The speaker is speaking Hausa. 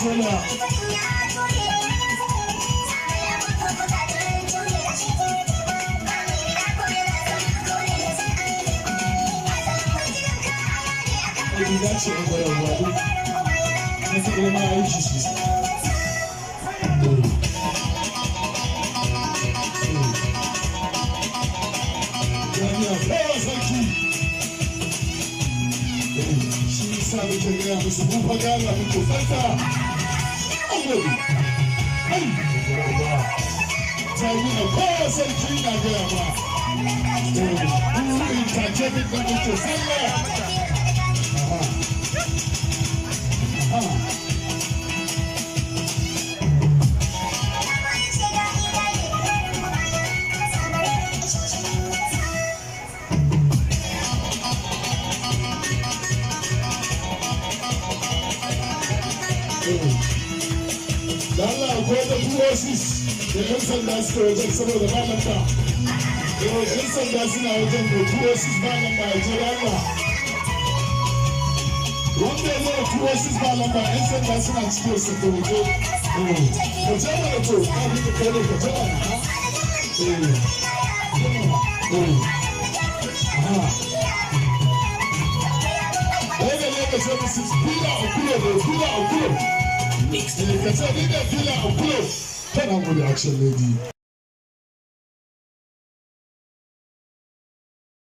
Sola. Riga ce a gwada gwado na fi girma aiki sosai. Jami'a kowa sarki. Shi sa muke gaya musu mun fa gana muke tsantsa. An gode. Ai, jami'a kowa sarki na gaya ma. Mu entertainment da muke sallah. Aha. Aha. Da Allah, akwai wata 206 da 'yan sanda suka wajen saboda ba lamba. 'Yan sanda suna wajen da 206 ba lamba ya je. Allah, wanda ya zo da 206 ba lamba, 'yan sanda suna cikin su da waje. Ka je mana, to ka bi ka kai ne, ka je mana ha. Eh, aha. Wanda ne ka ce musu Bila Okulo ne, Bila Okulo. Ka ce ni ne Bila Okulo. Kana gode, Action Lady.